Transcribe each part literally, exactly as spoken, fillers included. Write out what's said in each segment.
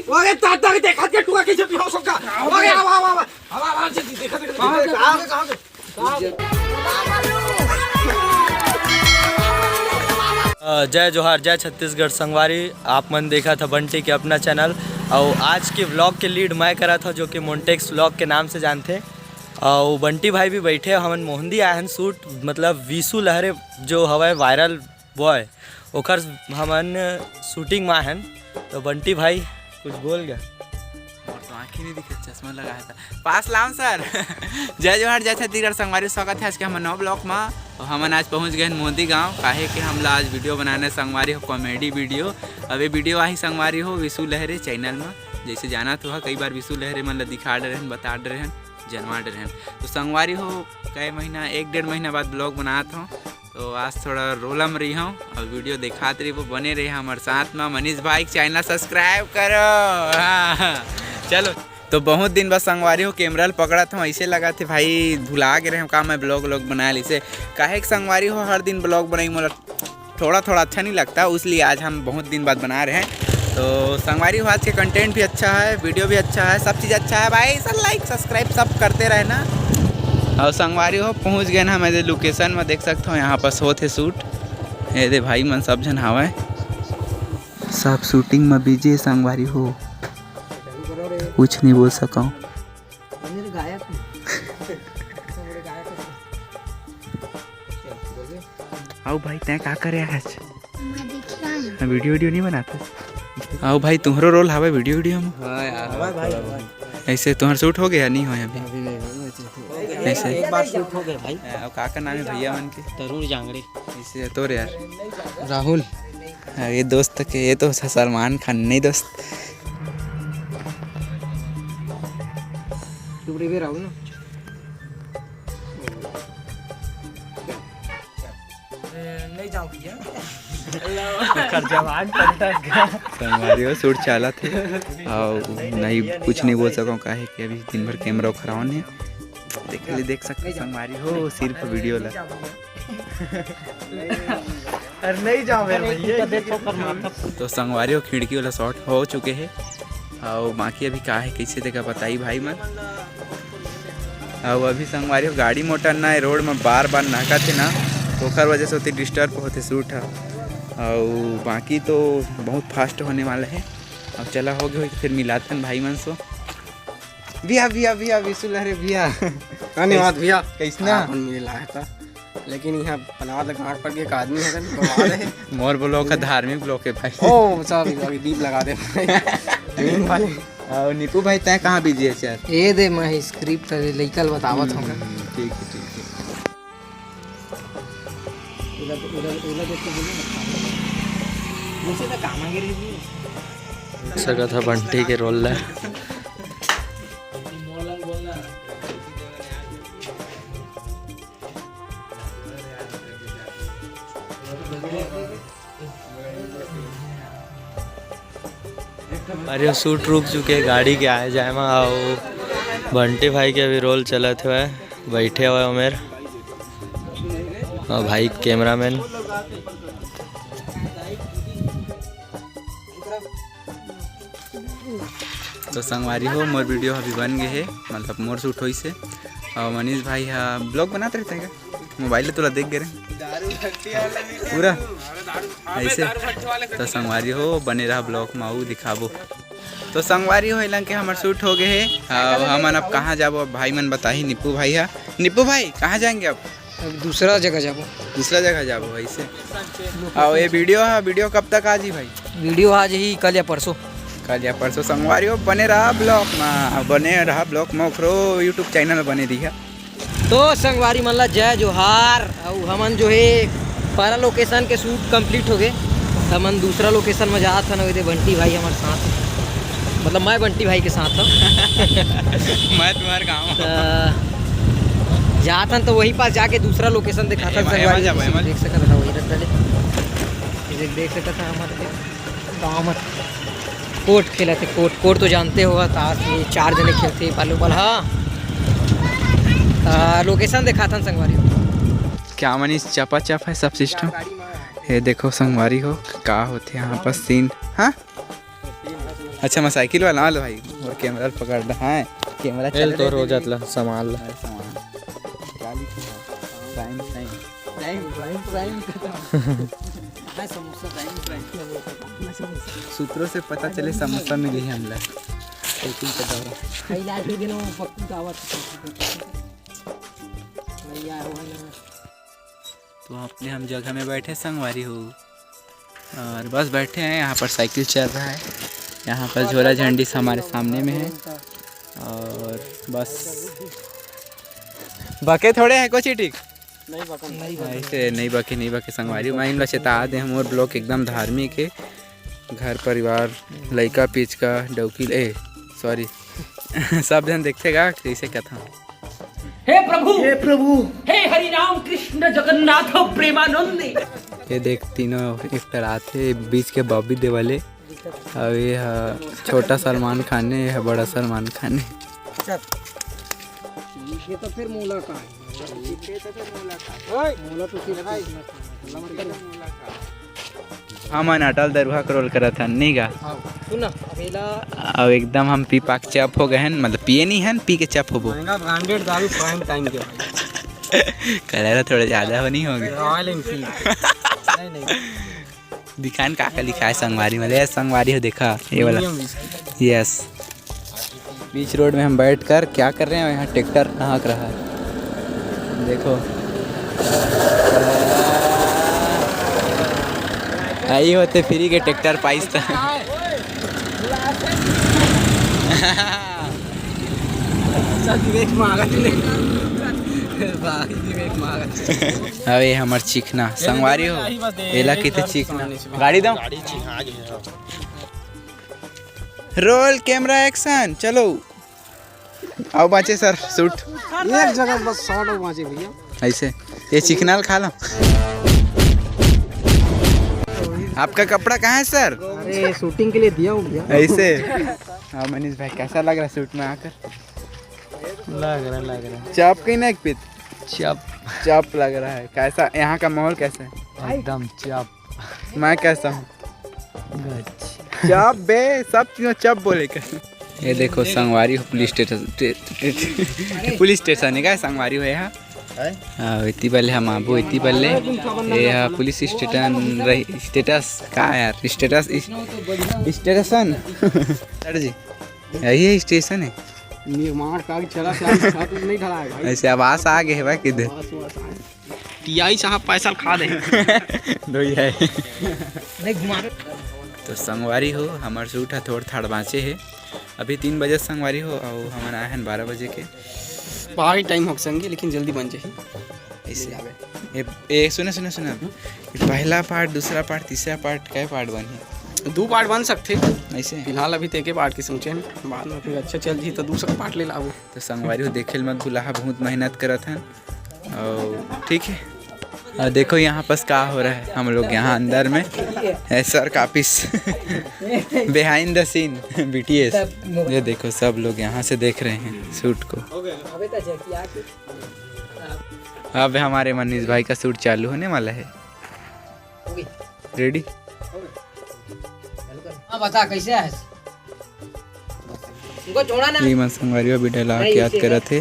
अरे दादा के देखा के टुआ कैसे पियो सबका। अरे आवा, आवा, आवा। आवा, आवा, जी, जी, देखा, देखा, देखा। कहाँ से, कहाँ से? अ, जय जोहार, जय छत्तीसगढ़ संगवारी। आप मन देखा था बंटी के अपना चैनल। और आज के व्लॉग के लीड मैं करा था, जो कि मोन्टेक्स व्लॉग के नाम से जानते। और बंटी भाई भी बैठे, हमन मोहंदी आए हन शूट, मतलब विशु लहरे जो हवय वायरल बॉय, ओकर हमन शूटिंग में आए हन। तो बंटी भाई कुछ बोल गया। मोर तो आँखी नहीं दिखे, चश्मा लगाया था। पास लाम सर। जय जोहार, जय छत्तीसगढ़ संगवारी, स्वागत है आज के हमर नवा ब्लॉग मा। और हमन आज पहुँच गए हैं मोहंदी गाँव, काहे कि हमला आज वीडियो बनाना है संगवारी हो, कॉमेडी वीडियो। अब ये वीडियो आही संगवारी हो विशु लहरे चैनल मा। जैसे जाना तो है, कई बार विशु लहरे मन ला दिखा डरे हन, बता डरे हन, जनवा डरे हन। तो संगवारी हो, कई महीना, एक डेढ़ महीना बाद ब्लॉग बनात हूँ। तो आज थोड़ा रोलम रही हूँ और वीडियो दिखात रही, वो बने रहे हमारे साथ में। मनीष भाई के चैनल सब्सक्राइब करो। हाँ, चलो। तो बहुत दिन बाद संगवारी हो कैमरा ल पकड़त हूँ, ऐसे लगा थे भाई भुला गए रहे का मैं ब्लॉग व्लॉग बना ली से। काहे कि संगवारी हो हर दिन ब्लॉग बनाई, मोला थोड़ा थोड़ा अच्छा नहीं लगता, इसलिए आज हम बहुत दिन बाद बना रहे हैं। तो संगवारी हो आज के कंटेंट भी अच्छा है, वीडियो भी अच्छा है, सब चीज़ अच्छा है भाई। सर लाइक सब्सक्राइब सब करते रहे ना। और संगवारी हो पहुँच गए ना हम लोकेशन में, देख सकते हो यहाँ पास होत हे शूट। ये दे भाई मन सब झन हावय, सब शूटिंग में बिजी हे संगवारी हो, कुछ नहीं बोल सकूँ। गायक। आओ भाई, तैं का करे आज? मैं देखिया हूँ। हाँ, वीडियो वीडियो नहीं बनाते? आओ भाई, तुम्हारो रोल हवे वीडियो वीडियो में। हाँ यार, हवा भाई, हवा। ऐसे तुम्हारा शूट हो गया, नहीं होया अभी? अभी नहीं हुआ। ऐसे? एक बार शूट हो गया भाई। हाँ, और का का नाम है भैया मन के? तरुण जांगड़े। ऐसे तो रे यार। राहुल। हाँ, ये दोस्त के, ये तो सलमान खान नहीं दोस्त। चुप रहिए राहुल ना। नहीं जाओ भैया। ओकर जवान पलटस गया। संगवारी हो, शूट चालत हे। और नहीं, कुछ नहीं बोल सकूँ, काहे कि अभी दिन भर कैमरा खराब है। देख ले, देख सकते संगवारी हो, सिर्फ वीडियो ला। अरे नहीं जाओ मेरे भैया। तो संगवारी हो, खिड़की वाला शॉट हो चुके हैं। और बाकी अभी का है, कैसे देखा बताई भाई मन। और अभी संगवारी हो, गाड़ी मोटर ना है, रोड में बार बार नाका थे ना, तो ओकर वजह से होती डिस्टर्ब होते शूट है। और बाकी तो बहुत फास्ट होने वाला है। अब चला हो गया, फिर मिलाते हैं भाई मन से। भैया, भैया, भैया, विशु लहरे भैया। धन्यवाद भैया। कैसना? आपन मिले लायक था। लेकिन यहाँ पनावा तक आँख पड़ के एक आदमी है, तो बवाल है। मोर ब्लॉग का धार्मिक ब्लॉग है भाई। ओ, सॉरी, सॉरी, बीप लगा दे भाई। मीम वाले। और निपू भाई, तैं कहाँ बिजी है यार? ए दे, मैं स्क्रिप्ट अरे लइका ल बतावत हूँ। हम्म, ठीक है, ठीक है। उधर, उधर, उधर देख के बोलो ना। मुझे तो काम आ गया रे। सकत ह बंटी के रोल ला। अरे, शूट रुक चुके, गाड़ी के आए जाए मा। अउ बंटी भाई के अभी रोल चलत हवय, बैठे हवय ओमेर। अउ भाई कैमरामैन। तो संगवारी हो, मोर वीडियो अभी बन गए हे, मतलब मोर शूट होइस हे। और मनीष भाई हा ब्लॉग बनात रहते हैं क्या? मोबाइल ले तोला देख गे रहे पूरा ऐसे। तो संगवारी हो, बने रहा ब्लॉग में, आऊ दिखाबो। तो संगवारी हो, इलाके हमर शूट हो गए हे। अब हमन अब कहाँ जाबो? अब भाई मन बताही, निप्पू भाई हा। निप्पू भाई, कहाँ जाएंगे अब? अब दूसरा जगह जाबो। दूसरा जगह जाबो ऐसे। और ये वीडियो है, वीडियो कब तक आ जी भाई? वीडियो आ जी कल या परसों। कल या परसों संगवारी हो, बने रहा ब्लॉग में, बने रहा ब्लॉग में, ओकरो YouTube चैनल बने रही है। तो संगवारी मन ला जय जोहार। अउ हमन जो है पहला लोकेशन के शूट कंप्लीट हो गए, हमन दूसरा लोकेशन में जात हन। ओदे बंटी भाई हमारे साथ, मतलब मैं बंटी भाई के साथ हूँ। मैं तुम्हारे गाँव। त जात हन तो वही पास जाके दूसरा लोकेशन दिखाता एमा, संगवारी एमा जाबो, एमा। देख सकत हन वही रहता ले। ये देख सकत हन हमारे गाँव में कोर्ट खेलत हे, कोर्ट, कोर्ट तो जानते हो, ताश ये चार जने खेलते हैं, volleyball, हाँ। आ, लोकेशन दिखाथन संगवारी हो। क्या मनीष चपाचप है सब सिस्टम? ये देखो संगवारी हो, का होथे यहाँ पर सीन, हाँ? अच्छा, मैं साइकिल वाला, हाँ लो भाई, और कैमरा पकड़ रहा है, कैमरा चल तो रोज अतला सामान ला। अरे सामान। क्या लिखा है? Prime, prime. Prime, prime, prime खत्म। मैं समोसा, प्राइम, प्राइम। मैं समोसा। सूत्रों से पता चले समोसा मिली है हमला। साइकिल के दौरान। कई लाख के दिनों में पक्की दावत। भैया, हो ना। तो अपने हम जगह में बैठे संगवारी हो, और बस बैठे हैं। यहाँ पर साइकिल चल रहा है, यहाँ पर झोला झंडी हमारे सामने में है, और बस बके थोड़े हैं कुछ ही ठीक। नहीं बकन। नहीं बकन। ऐसे नहीं बके, नहीं बके संगवारी। मैं इन ला चेता दे, मोर ब्लॉग एकदम धार्मिक है। घर परिवार, लइका पिचका, डौकी, ए सॉरी, सब जन देखते गा कैसे कथा। हे प्रभु, हे प्रभु। हे हरि राम कृष्ण जगन्नाथ प्रेमानंद। ये देख, तीनों एक्टर आथे, बीच के बॉबी देवल हे, अउ ये ह छोटा सलमान खान हे, ये ह बड़ा सलमान खान हे। अच्छा, ये तो फिर मोला का है। ये तो फिर मोला का है। मोला तो फिर भाई, मोला का है। हमन अटल दरुहा के रोल करत हन, नहीं गा? हाँ, सुन ना, अब एला अब एकदम हम पी पाक चप हो गए हन, मतलब पिए नहीं हन, पी के चप होबो। महंगा ब्रांडेड दारू प्राइम टाइम के। कलर थोड़ा ज्यादा हो नहीं होगे। Royal Enfield. नहीं, नहीं। दिखान का का लिखा है संगवारी में, ले संगवारी हो देखा, ये वाला। Premium whisky. यस। बीच रोड में हम बैठकर क्या कर रहे हैं, यहाँ ट्रैक्टर नहाक रहा है, देखो। आई होते फ्री के ट्रैक्टर पाइस था। अच्छा, विवेक मांगा तूने। भाई, विवेक मांगा। अब ये हमर चिकना संगवारी हो, एला किते चिकना। गाड़ी दो। रोल कैमरा एक्शन, चलो। आओ बाँचे सर, शूट। एक जगह बस शॉट हो बाँचे भैया। ऐसे, ये चिकनाल खा लो। आपका कपड़ा कहाँ है सर? अरे, शूटिंग के लिए दिया हूँ भैया। ऐसे। हाँ मनीष भाई, कैसा लग रहा है शूट में आकर? लग रहा, लग रहा। चप कहीं ना एक पीत? चप। चप लग रहा है। कैसा, यहाँ का माहौल कैसा है? एकदम चप। मैं कैसा हूँ? गच। चप बे, सब चीज़ में चप बोले कर। ये देखो संगवारी हो पुलिस स्टेशन, टे-, टे-, टे-, पुलिस स्टेशन है क्या? संगवारी हो यहाँ? हैं? हाँ, इतनी पहले हम आबो, इतनी पहले ये यहाँ पुलिस स्टेशन रही, स्टेटस का यार, स्टेटस इस-, स्टेशन। सर जी, यही है स्टेशन है। निर्माण कार्य चला, शायद छत नहीं ढला है भाई। ऐसे आवास आ गए है भाई किधर? आवास, आवास आ गए। टीआई साहब पैसा खा दे। दो ही है। नहीं घुमा। तो संगवारी हो, हमार शूट है थोड़ थाड़ बाँचे है। अभी तीन बजे संगवारी हो, और हमन आए हैं बारह बजे के। भारी टाइम हो संगी, लेकिन जल्दी बन जाही। ऐसे। ए, ए, सुने, सुने, सुने। ये पहला पार्ट, दूसरा पार्ट, तीसरा पार्ट, कै पार्ट बनही? दू पार्ट बन सकथे। ऐसे? फिलहाल अभी तो एके पार्ट के सोचे हन, बाद में फिर अच्छा चल जी तो दूसरा पार्ट ले लाबो। तो संगवारी हो, देखे ल मत भुलाहा, बहुत मेहनत करत हन। और ठीक है, और देखो यहाँ पास का हो रहा है, हम लोग यहाँ अंदर में है, सर कापिस behind the scene, बीटीएस। ये देखो सब लोग यहाँ से देख रहे हैं शूट को। अब हमारे मनीष भाई का शूट चालू होने वाला है। रेडी? हाँ, बता, कैसे है? उनको छोड़ा ना। ये मन संगवारी हो, अभी डायलॉग याद करत हे।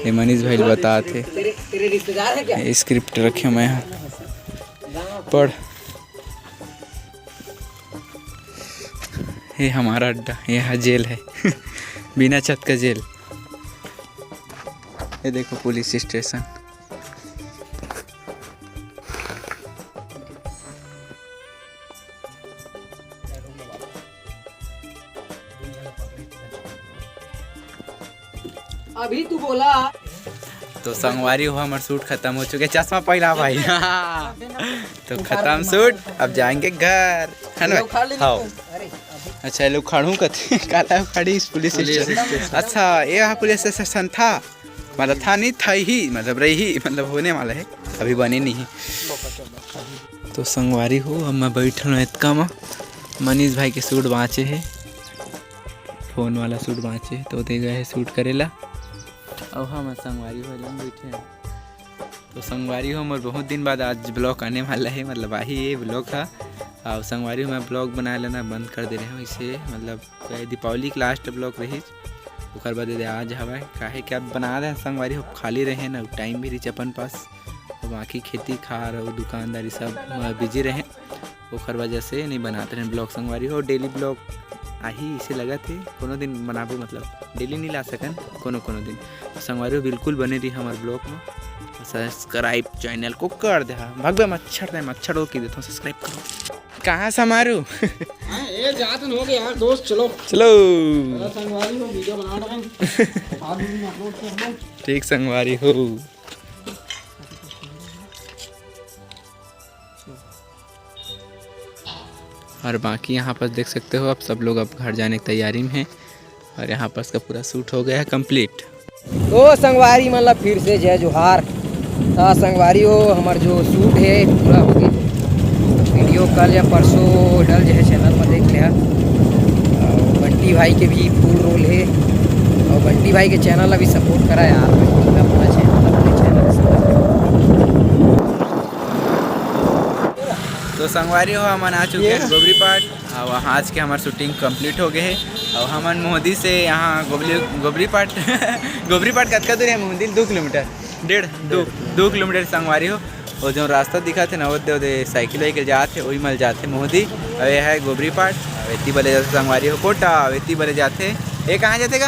ये मनीष भाई ल बतात हे। तेरे, तेरे रिश्तेदार है क्या? ये स्क्रिप्ट रखे मैं यहाँ। पढ़। ये हमारा अड्डा, ये हा जेल है। बिना छत का जेल। ये देखो पुलिस स्टेशन। अभी तू बोला। तो संगवारी हो, हमर शूट खत्म हो चुके। चश्मा पहिला भाई। तो खत्म शूट, अब जाएंगे घर, है ना? हाँ। अच्छा, लोग खड़ू कथे, काला खड़ी पुलिस स्टेशन। अच्छा, ये हा पुलिस स्टेशन था, मतलब था नहीं, था ही, मतलब रही, मतलब होने वाला है, अभी बने नहीं। तो संगवारी हो, अब मैं बैठल हूँ इतका में, मनीष भाई के शूट बाँचे है, फोन वाला शूट बाँचे, तो दे गए है शूट करेला। अब हम संगवारी हो लंग बैठे हैं। तो संगवारी हो, मोर बहुत दिन बाद आज ब्लॉग आने वाला है, मतलब आही ये ब्लॉग हा। अउ संगवारी हो, मैं ब्लॉग बनाए लेना बंद कर दे रहे हूँ इसे, मतलब, दीपावली के लास्ट ब्लॉग रहिस, ओकर बाद ये आज हवय, काहे कि अब बना रहे हैं संगवारी हो, खाली रहे ना, टाइम भी रहिस अपन पास, अब बाकी खेती खार अउ दुकानदारी सब बिजी रहे, ओकर वजह से नहीं बनाते रहे ब्लॉग संगवारी हो। डेली ब्लॉग आही इसे लगत हे, कोनो दिन बनाबो, मतलब डेली नहीं ला सकन, कोनो कोनो दिन। संगवारी हो, बिल्कुल बने रही हमारे ब्लॉग में, सब्सक्राइब चैनल को कर दे। हाँ, भगवे मच्छर दे, मच्छर को की देता हूँ, सब्सक्राइब करो। कहाँ समारू? हाँ, ए, जातन हो गया यार दोस्त, चलो। चलो। अरे संगवारी हो, वीडियो बना रहे हैं। बाद में अपलोड कर दो। ठीक संगवारी हो। और बाकी यहाँ पर देख सकते हो, अब सब लोग अब घर जाने की तैयारी में हैं। और यहाँ पर इसका पूरा शूट हो गया है कंप्लीट। तो संगवारी मन ला फिर से जय जोहार। तो संगवारी हो, हमार जो शूट है पूरा हो गया। वीडियो कल या परसों डल जाए, चैनल में देख लिया। और बंटी भाई के भी फुल रोल है, और बंटी भाई के चैनल ला भी सपोर्ट करा यार, बंटी का अपना चैनल, अपने चैनल से। तो संगवारी हो, हमन आ चुके हैं गोबरी पाट। और आज के हमार शूटिंग कंप्लीट हो गए है। और हमन मोहदी से यहाँ गोबली, गोबरी पाट, गोबरी पाट कतका दूर है मोहदी ले? दो किलोमीटर, डेढ़, दो, दो किलोमीटर संगवारी हो। और जो रास्ता दिखत हे ना, ओदे, ओदे साइकिल वाइकिल जात हे, ओही मल जात हे मोहदी। और ये है गोबरी पाट, और एती बले जात हे संगवारी हो कोटा, और एती बले जात हे, ये कहाँ जाथे का?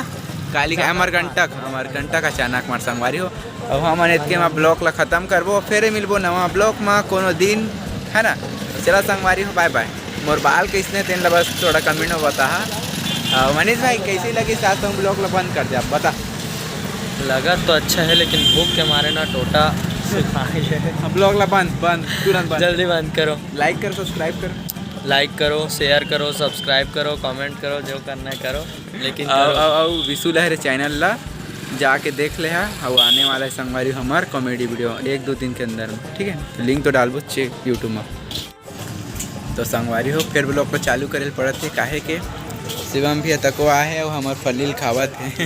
काली का अमरकंटक, अमरकंटक अचानक मार संगवारी हो। अब हमन एतके मा ब्लॉग ला खत्म करबो, फेर मिलबो नवा ब्लॉग मा कोनो दिन, है ना? चला संगवारी हो, बाय बाय। मोर बाल कइसने तेन ला बस थोड़ा कमेंट में बताहा। अ, मनीष भाई, कइसे लगिस आज संग ब्लॉग ला बंद कर दे आप, बता। लगा तो अच्छा है, लेकिन भूख के मारे ना टोटा सुखा गया है। अब ब्लॉग ला बंद, बंद, तुरंत बंद। जल्दी बंद करो। लाइक करो, सब्सक्राइब करो। लाइक करो, शेयर करो, सब्सक्राइब करो, कमेंट करो, जो करना है करो, लेकिन अउ, करो। अउ, अउ विशु लहरे चैनल ला जाके देख ले हा, अउ आने वाला है संगवारी हमार कॉमेडी वीडियो एक दो दिन के अंदर में, ठीक है? तो लिंक तो डालबो चे यूट्यूब में। तो संगवारी हो, फिर ब्लॉग को चालू करे ल पड़त हे, काहे के शिवम भी तको आए हे अउ हमर फल्ली ल खावत हे।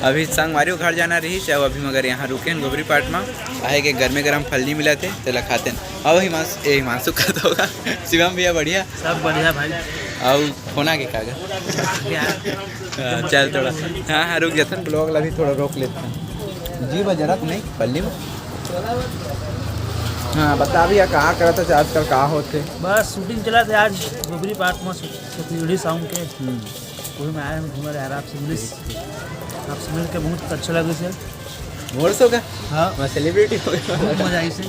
अभी संगवारी हो घर जाना रही, चाहे अभी मगर यहाँ रुके हैं गोबरी पाट में, काहे के गर्मे गर्म फल्ली मिलत हे, तेला खाते हैं। अउ हिमांशु, ए, हिमांशु का तो होगा, शिवम भैया बढ़िया। सब बढ़िया भाई। अउ फोन आ के कागज। हाँ, चल थोड़ा, हाँ, हाँ, रुक जाता, ब्लॉग ला भी थोड़ा रोक लेता। जी बजरक नहीं, पल्ली में। हाँ, बता भैया, कहाँ करत हे आजकल, का होथे? बस शूटिंग चलत हे आज गोबरी पाट में, सतयुड़ी सॉन्ग के। हम्म। वही में आए हम घूमे रहे यार, आपसे मिलिस, आपसे मिल के बहुत अच्छा लगिस हे। मोर सो का? हाँ। मैं सेलिब्रिटी हो गया। बहुत मजा आई से।